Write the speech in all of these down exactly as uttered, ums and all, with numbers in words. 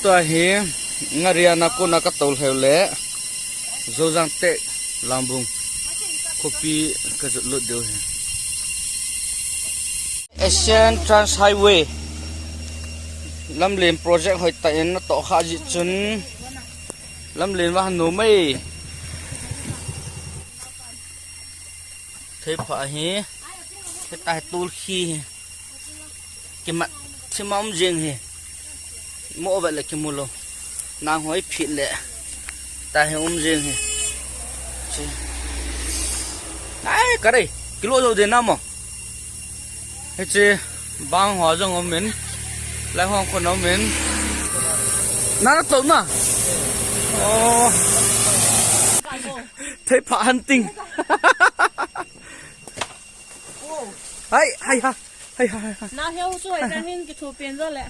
Tua hi Ngariana kona katol heu le Zojang Tech Langbung khopi kajot lut diu hi. Asian Trans Highway lamlen project hoitah in natoh kha jeh chun lamlen va hanu mai. Thei pha hi. Heta hi tul khi hi. Kimat thima um jing hi. Mo vet le kimu lou. Nang hoi phit le. Ta hi um jing hi. Chi. Ai, ka rei. Kilo jo de na mo. Hiche bang ho jong um in. Lai hong khon um in. Na na to na. Oh. Thei pha hunting. Hai, hai, ha. Hai, ha, hai, ha. Na heu chu ai ta hin ki thu pen jo le.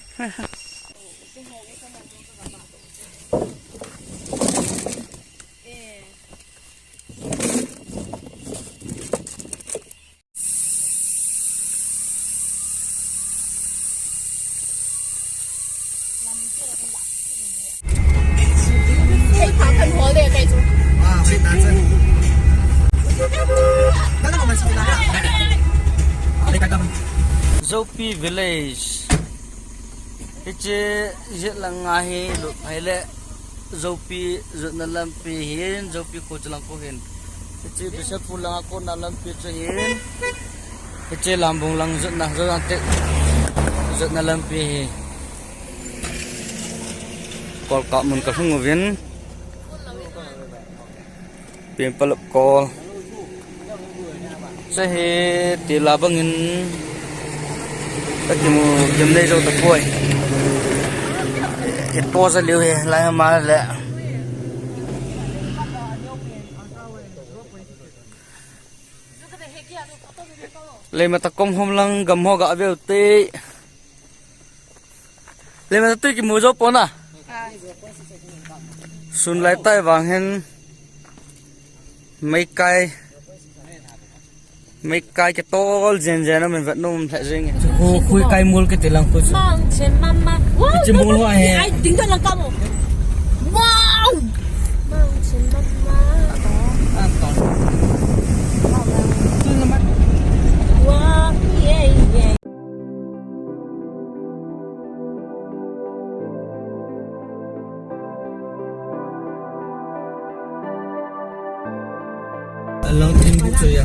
Zopi Village. Hiche jet lang a hi lut phai le Zopi jotna lampi hin, Zopi kho chu lang kho hin. Hiche Bisapur lang a kona lampi chu hin. Hiche Langbung lang jotna, Zojang Tech jotna lampi hi. Kolkap mun ka hung uvin. Pin palap kol. Sa hi tila bangin. Ka kimu kim nei jo ta poi. Ito sa liu hi lai ma le. Lei mata kom hom lang gam ho ga veu te. Lei mata tui kimu jo pona. Sun lai tai vang hin. Mei kai. Mei kai ke tol jen jen a min vet nom lheh jeng e. Khu, khui kai mul ke tilang khu chu. Mang chen mama. Wow, chi mul ho ahe. Ai, ding dong lang ka mo. Wow. Mang chen mama. Ah, ton. Wow, yeah, yeah. Alang tin bu chu ya.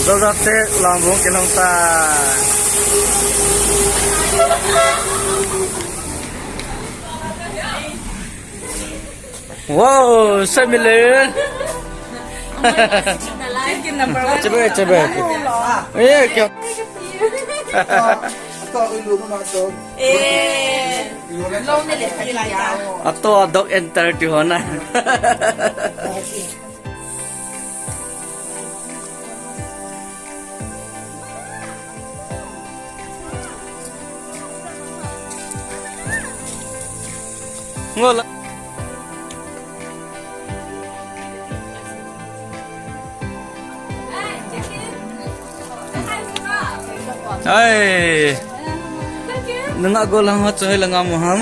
Zojang Tech Langbung ke long ta. Wow, semilen. Chebe, chebe. Eh, kya? Eh. Ato adok enter ti hona. Ngola. Ai. Nana golang ho choi langa mo ham.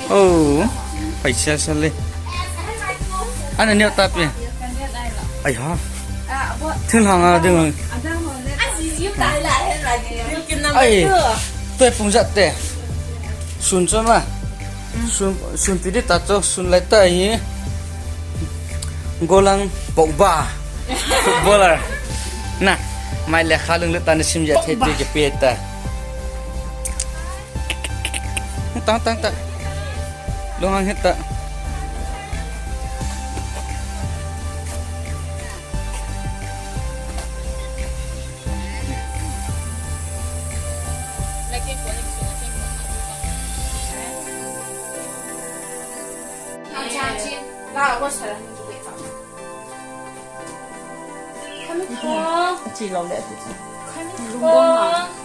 Oh, paisa sale. Ana neo tapi. Ai ha. Thil hang a ding. Ai. Toi pung jat te. Sun choma. Sun, sun pidi ta cho, sun lai ta hi. Golang Pogba. Footballer. Na, mai le kha lung le ta na sim ja the ti ke pe ta. Tang, tang, tang. Lung hang het ta.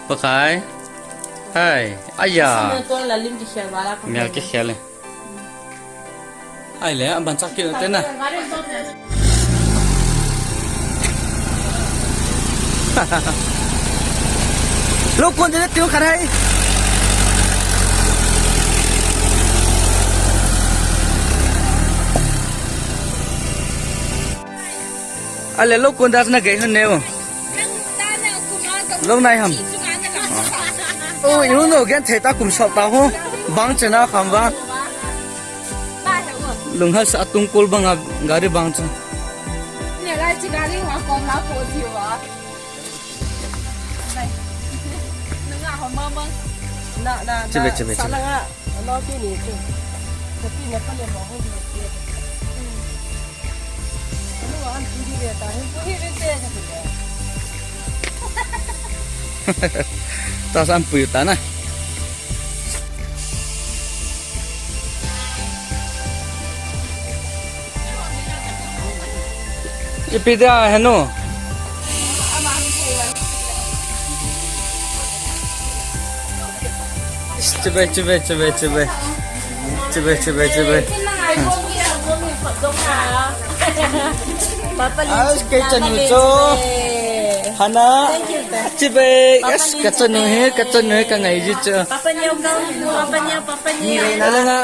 Pakai. Hai. Aya. Mial ke khel. Ai le, ban chak kit te na. Lo kon de tiu khan hai. Ale lo kon da na gei han neo. Lo nai ham. O, iu no gen thei ta kum sop ta ho. Bang chena kham ba. Lung hal sa tung kol bang a gari bang cha. Ne lai chi gari wa kom la ko ji wa. Nanga ho mama. Na, na, na. Chibe, chibe, chibe. Sala nga. Ano pi ni tu. Tapi na pa le mo ho ni. Ano ang pili re ta. Hin pu hi re te. Ta san pu ta na. Ipi dia henu. Chibai, chibai, chibai, chibai. Chibai, chibai, chibai. As, kei chanu cho. Hana. Chibai. As, ka chanu he, ka chanu he, ka ngai ji cho. Papa Neo kau, Papa Neo, Papa Neo. Alanga,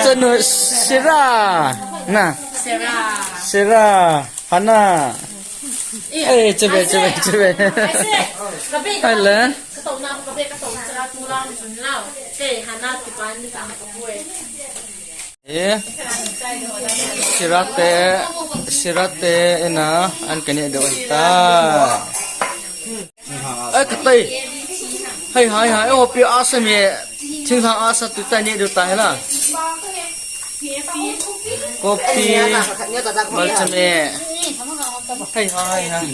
chanu Sira. Na. Sira. Sira. Hana. Eh, chibai, chibai, chibai. Hello. Eh, Sirate, Sirate, ina, an kani do ta. Eh, katai. Hai, hai, hai, oh, pi asa me. Thing thang asa tu ta ni do ta hela. Kopi. Malcha me. Hai, hai, hai.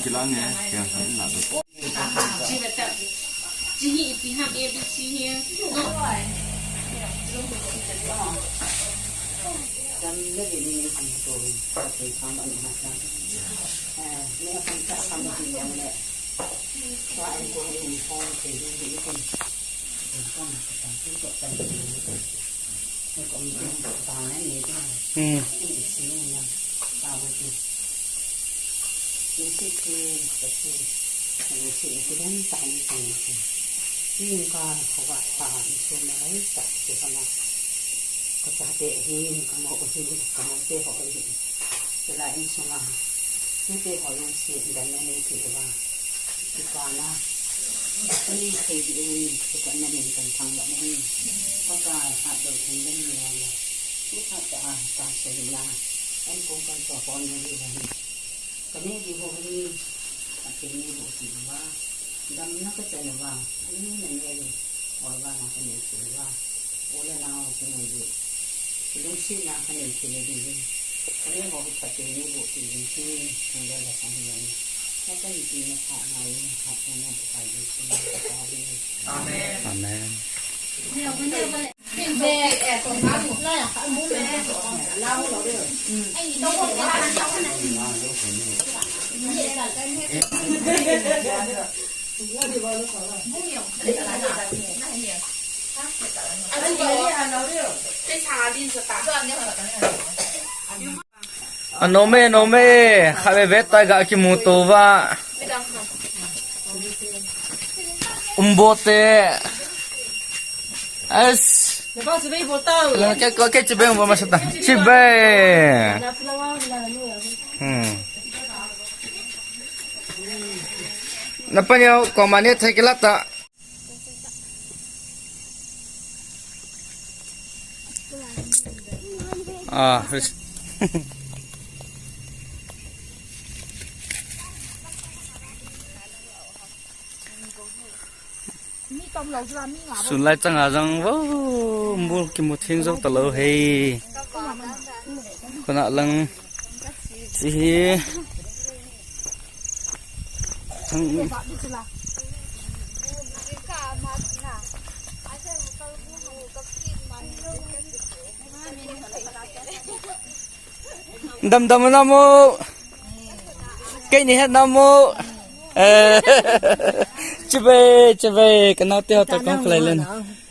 Hmm. Chulai insunga, tute ho jong si dan na nei thei uva. Kipana, ani thei di uvin, kipa na min kan thang ba nei. Pakai hat do thei dan ni wala. Kipa ta a, ta se la. An kong kan to hon ni di ba ni. Kani di ho ni, a thei ni bu si uva. Damna kachan uva, ani na nei, ol vana kanei thei uva, u le nao kanei diu, lungsetna kanei thei le diu, kanei ho hi phatthei neiboh thei ding ti, hung le la sang hi le ni, na kanei ti na pha ngai, pha ngai na Pakai Jesu min in ka tao ding. Amen. Amen. Anome, nome, khatvei taiga kimuto uva. Umbote. As. Ke, ke, ke, chibai umbo masata. Chibai. Hmm. Napa niyo, komane thekila ta. Ah, sun lai changa jong vo, mul kimu theng jou talou hei. Kona lang. Chihi. Thang. Dam dam na mo. Kei ni het na mo. Eh. Chibai, chibai. Kana te ho to kong khlai len.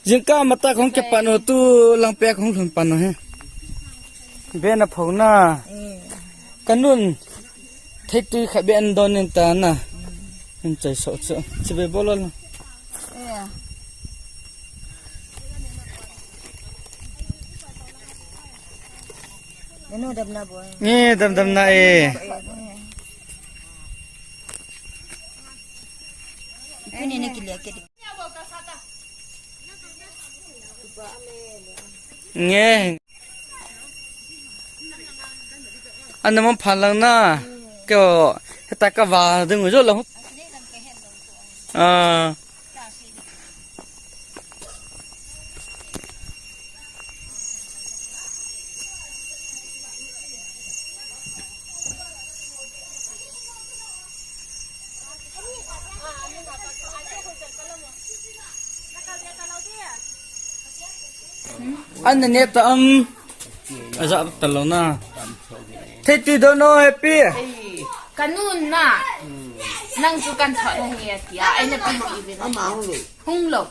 Jingkah mata kong ke pano tu lang pe kong lhun pano he. Be na phau na. Kanun. Thei tui kha be an don nen ta na. An chai so so. Chibai bolo na. Enu dam na boy. Ni dam dam na e. Ni ne kile ke. Nge. Ana man phalang na. Kyo, heta ka va ding jo lo. Ah. Ana ne ta am. Aja ta lo na. Thei ti do no happy. Kanun na. Nang chu kan thot na hi atia. Ai na pi ti ve. Ama hung lo. Hung lo.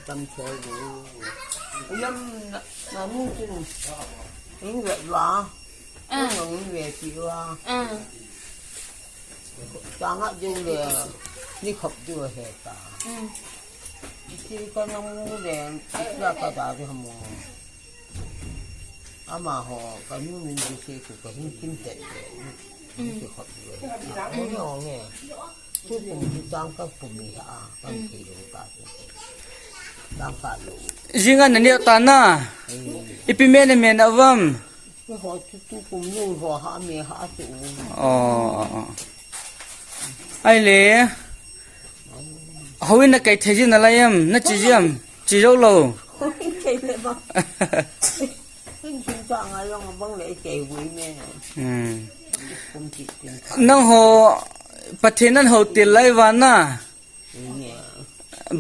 Tam choi bu. Yam na, na mu chu. Ing ve wa. Ah. Ing ve ti wa. Ah. Changa ju le. Ni khop ju he ta. Mm. Ti ka na mu le. Ya ka da ju mu. Ama ho, ka nu min ju se ku ka hin kim te. Mm. Ni khop ju. Ni ong e. Tukum chu chang ka kum ni ha, kan thei lou ta chu. Chang ka lou. Jing an ne ta na. Ipi me ne me na vam. Keiho chu tukum lou ho ha me ha chu. Oh, oh, oh. Ai le. Houin na kai thei jin na lai em, na chi jin em. Chi jou lou. Houin kai le ba. Hing hing cha ngai long bang le kei vui me. Hmm. Kum ti tin. Nang ho Pathen nan ho til lai vana.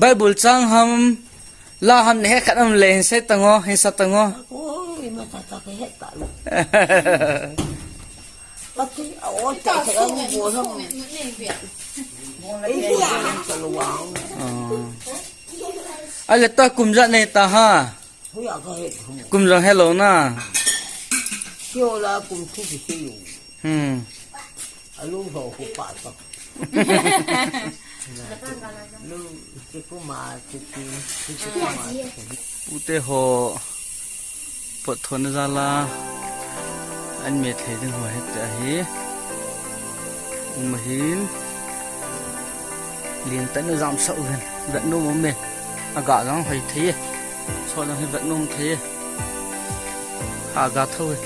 Bible chang ham la ham ne he khat am le hin se tango, hin sa tango. Oi, ma ta ta ke he ta lu. Pathen a o cha cha ni bo ham. Ei bo ham cha lo wa. Oh. Ale ta kum ja ne ta ha. Hui a ka he thum. Kum jong hello na. Kio la kum thu ki se yo. Hmm. Alu ho ko pa to. Lu ti kuma ti ti ti kuma. Ute ho pot thon jala. An me thei ding ho he ta hi. Um hin. Lien tah in ajam sah uvin. Vet nom um e. Aga jong hoi thei e. Chol jong hi vet nom thei e. Aga tho e.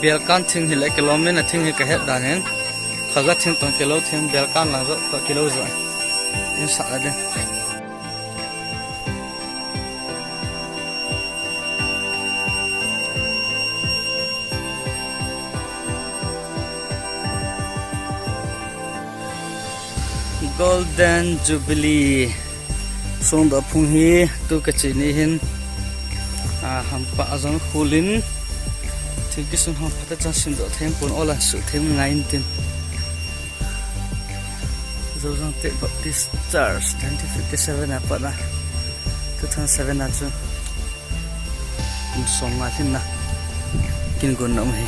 Belkan thing hi le kilom in a thing hi ka het dan in. Khaga thing tong kilo thing belkan lang jo ka kilo jo. In sa la de. Golden Jubilee songdoh phung hi tu ka che ni hin, a, hampa a jong khulin thil kisun hong phat a chan simdoh thei pon ola su thei ngai in tin. Joujang Tech Baptist Church nineteen fifty-seven a pat a two thousand seven a chu kum som nga lhin na kin gon na um hi.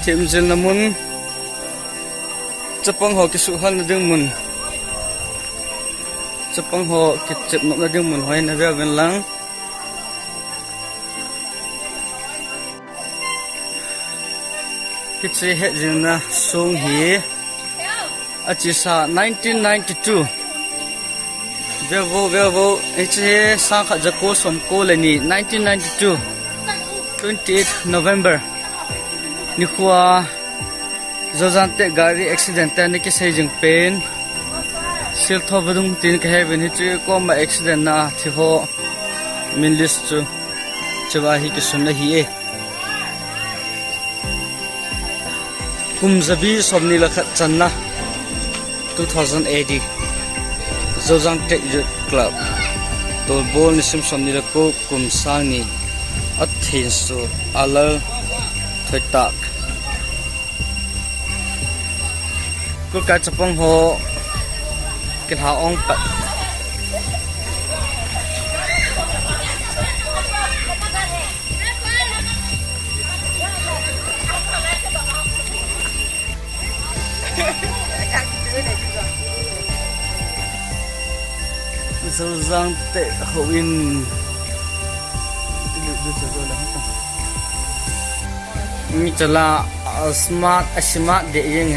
Themjilna mun, chapang ho kisuhhalna ding mun, chapang ho kichepnopna ding mun hoi na veu vin lang. Hiche hetjilna song hi achesa nineteen ninety-two. Veuvo, veuvo, hiche hi sangkhat jako somko le ni, nineteen ninety-two, twenty-eight November. Nikhoa Joujang Tech gari accident te ana kisei jing pen. Siltho vadung tin kahe uvin hiche koma accident na thi ho min list chu. Chua hi kisun ahi e. Kum jabi somni le khat channa, two thousand A D. Joujang Tech Youth Club. Tolbol nisim somni le ko kum sang ni. Athin su alal thoitak. Kulkai chapang ho kilha ong pat. Jang te ho in. Mi chala, ah, smart, ah, smart de yeng.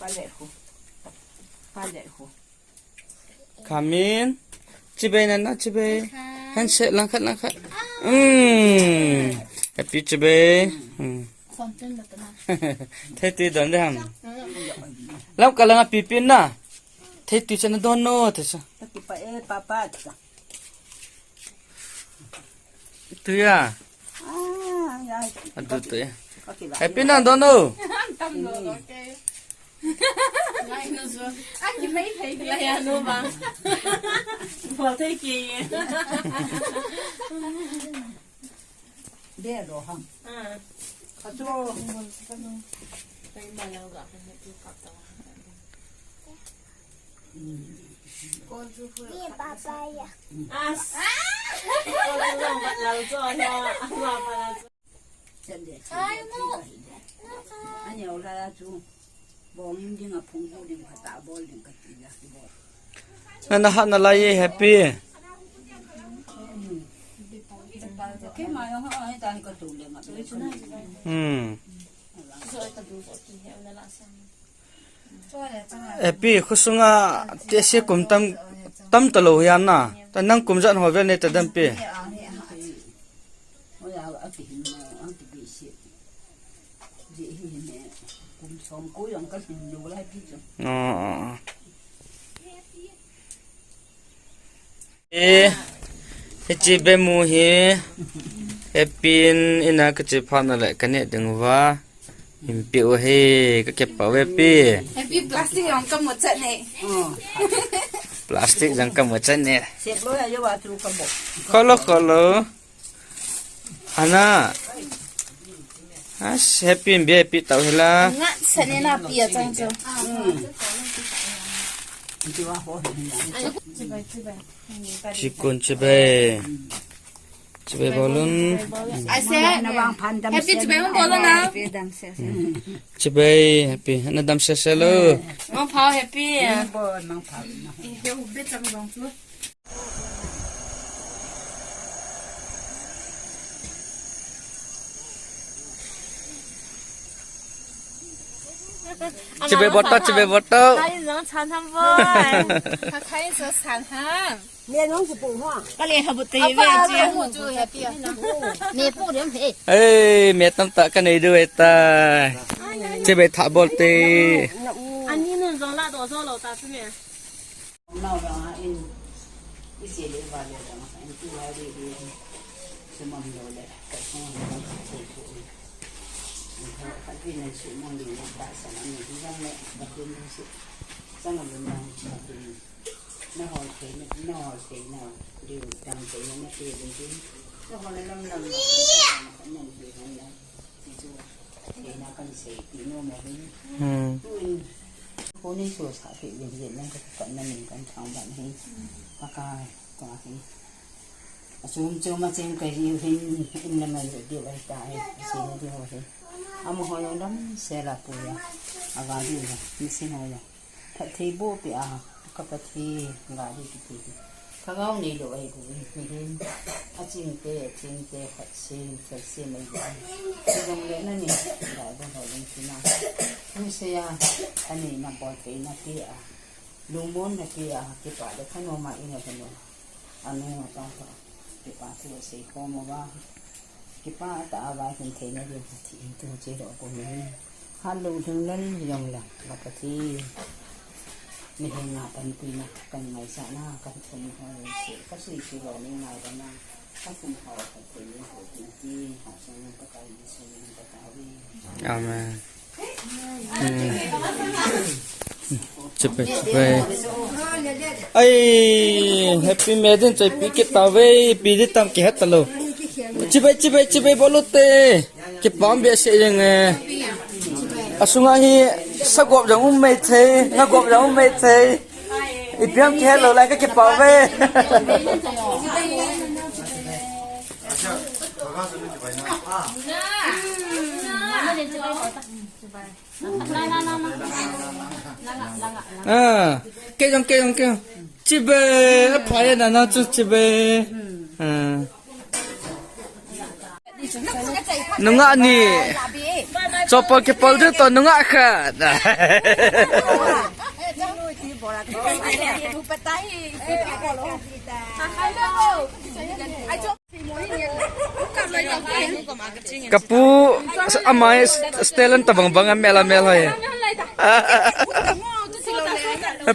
Pale ho. Pale ho. Come in. Chibai nana, chibai. Handshake, langkhat, langkhat. Mm. Happy chibai. Mm. Thei tui don de ham. Lam ka langa pipi na. Thei tui chana don no, thei sa. Taki pa e, papa. Tuya. Ah, ya. Adu tuya. Okay, ba. Happy na don no. Tam don, okay. Lai no zo. Aki mai thei lai ya no ba. Bol thei ke. De ro ham. Ah. Ka cho. Kai ma lo ga. Ni papa ya. As. Hai mo. Ani au la la chu. Bom ding a phung bu ding ka ta bol ding ka ti la bol. Na na ha na la ye happy. Ke ma yong ha ai ta ni ka tu le ma. Hmm. Happy, khusunga tese kum tam, tam talo hian na. Ta nang kum jan ho vel ne ta dam pi. Oh, oh, oh. E, hiche be mu hi, Happy in ina kache phat na le ka ne ding uva. Hin pe u hi, ka kep pau Happy. Happy plastic jong ka mu chat ne. Plastic jong ka mu chat ne. Sep lo ya yo wa tu ka bo. Kholo, kholo. Ana. As, Happy in be Happy tau hila. Nga, sa ne na pi a chang chu. Chibai, chibai. Chikun chibai. Chibai bolun. Ase. Happy chibai bolun na. Chibai Happy. Na dam se se lo. Mang phau Happy. Mang phau. Chibai bottle, chibai bottle. Khai jong chan ham boi. Khai jong chan ham. Me nong si pu ha. Ka le ha bu te ve chi. Mu chu Happy a. Me pu dem he. Ei, me tam ta ka nei du e ta. Chibai tha bol te. Ani nun jong la do jo lo ta chu me. Nau dang a in, i se le va le dang a in tu lai le le, sumam lo le, ka sung lo le, ka thei thu. Kha, kha pi na su mo ni le ta sa na ni dang le, ka pi na su. Sa na lo na, ka pi na. Na ho thei na, na ho thei na, di dang thei na, na thei di di. Na ho na lam lam na, na thei na. Ti chu, theina kan sei ti nom ahin. Hmm. Tuin, koni so sa thei yin yin lang ka kan na min kan thang ban hi. Pakai, kwa hi. Asum chu ma chen ka hi hin, in la man de de lai ta hi. Sei na de ho hi. Ama ho yo lam se la pu ya. Aga di la, mi sin ho ya. Phatthei bo pi a, ka phatthei ga di ki ti. Lhagao neilou ahi bou in, mihem aching te, aching te, khat sem, khat sem ahi bou in. Hijongle nani, Bible ho jong tina. Hu seiya, anei na bol thei na ti a. Lungmon na ti a, kipah le thanom a ina bol. Anu apa pa, kipah thu asei khom uva. Kipah tah a vai hin theina ding Pathen in tu che doh ko ni. Halou lhing lal jong le, la Pathen. Mihem a panpina kan ngaisah na, kan thum ho se, ka sui sui lo ni ngai da na, ka thum ho ka thum ni ho tin ti, ha sang ka kai ni se ni ka ta wi. Amen. Hmm. Chibai, chibai. Ai, happy me din choi pi kit tave, pi di tam kihet talou. Chibai, chibai, chibai bolu te. Kipah behseh jeng e. Asunga hi sagop jong um mai thei, ngagop jong um mai thei. Ipi ham kihet lou lai ka kipah ve. Ah, kei jong, kei jong, kei jong. Chibai, aphai na na chu chibai. Ah. Nungah ni. Chopol kipol diu to nungah khat. Kapu amai style tabang bang a mel a mel hoi.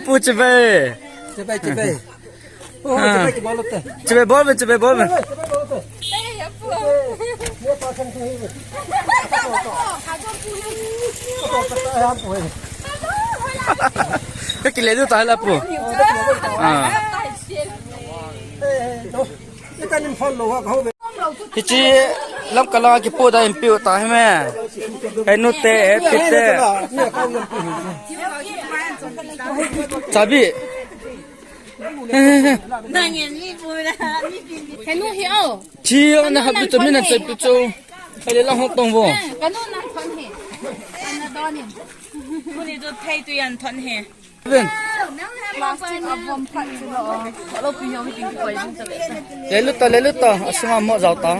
Pu chibai. Chibai, chibai. Oh, ah. Chibai kibol te. Chibai bol be, chibai bol be. Chibai bol te. Ka kile diu ta la pu. Ah. Hiche lam kala kipu da in piu ta hi me. Hei nu te, hei pi te. Chabi. Nangin mi pu na, mi pi. Hei nu hi o. Chi o na hap tu mi na chai pu chu. Hei le lang hong tong vo. Ka nu nang thon hi. Ana don in. Kuni tu thei tu yan thon hi. Plastic a bomb phat chu lo. Lo pi yong ting koi jing ta ve. Lelut ta, lelut ta. Asunga mo jao ta.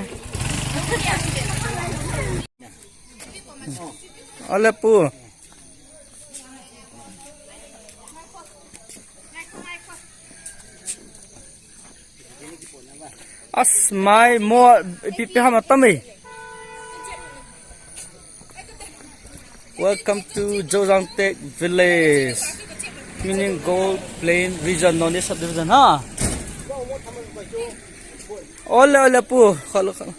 Ale pu. As mai mo pi pi ham atam e. Welcome to Joujang Tech Village. Meaning Gold Plain Region, Noney Subdivision, ha? Ole, ole, pu. Khalo, khalo.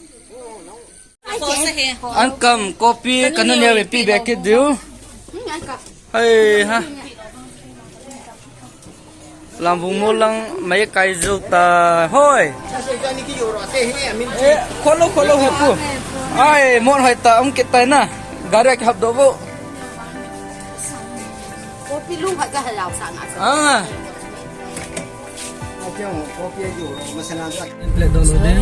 Ankam, kopi, kanu nia ve pi be kit diu. Hei, ha. Lambung mo lang mai kai jou ta hoi. Eh, kholo, kholo, he pu. Ai, mon hoi ta, um kit tai na. Gari a kihap doh vo. Kopi lung hoi ka halau sa na sa. Ah. Kopi a jou, masala sa. Template download din.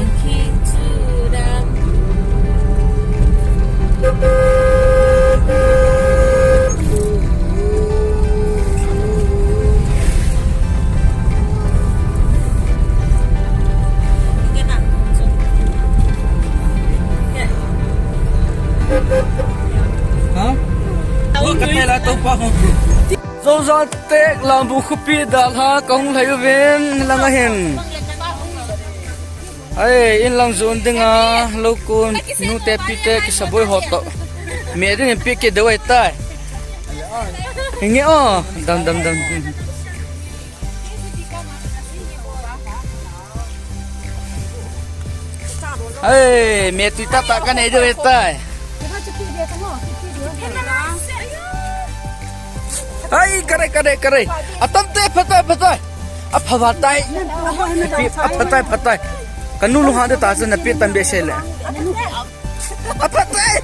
Ha? Joujang Tech Lambung khopi dalha kahung lhai uvin lang ahin. Ai, in lang jun dinga, lokun, nu te pi te, kisaboi ho to. Me din in pi kit deu ahitai. Hinge o, dam, dam, dam. Ai, me tui tata kanei deu ahitai. Ai, kare, kare, kare. Atam te, phatai, phatai. Apha phatai. Pi, aphatai, phatai. Kanu lu ha de ta se na pi tam be se le. Aphatai.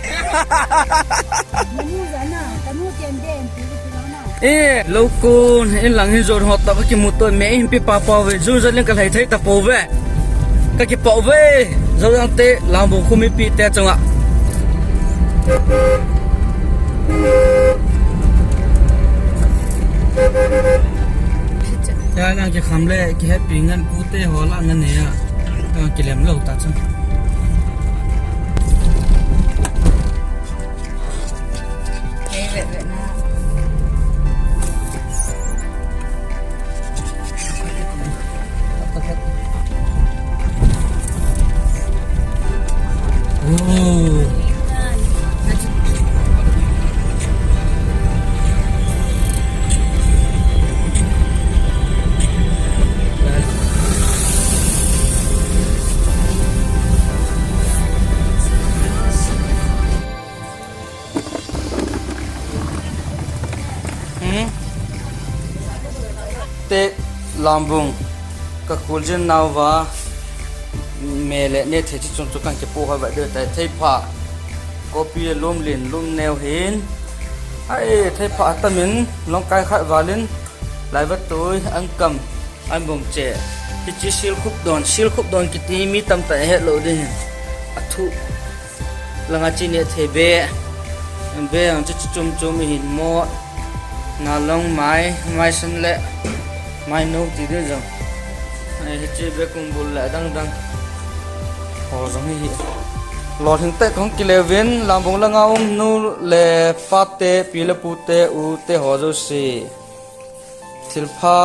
Eh, lokun, in lang hin jot ho ta ka kimu to me in pi pa pa ve, jun jat len ka lhai thei ta po ve. Ka kipah uve, Joujang Tech Lambung khopi te chunga. Ya, nang kikham le, kihappy ngan pute ho la ngan ne ya. Nang kilem lou ta chang. Hey, wait, wait, na. Oh. Hmm? Te lambung ka khuljin nauva me le ne thei chi chun chu kan kipu hoi va de tai theipha. Kopi lum lin lum neo hin. Ai theipha atamin long kai khat valin laiva tui an kam an bong che. Hichi sil khup don, sil khup don kiti mi tam ta he lo de hin. Athu. Langa chi ne thei be. Be ang chu chu chum chum hin mo. Na long mai, mai san le. Mai no ti de jong. Ai, hichi be kung bul le dang dang. Ho jong hi hi. Lo hing te kong kilevin, lambung langa um nu le pa te, pi le pu te, u te ho jo si. Thilpha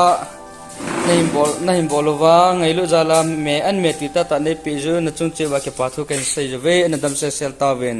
na hin bol, na hin bol uva, ngailu jala me an me ti tata nei pi ju, na chung che va kipa thu kan sei ju ve, na dam sel sel ta vin.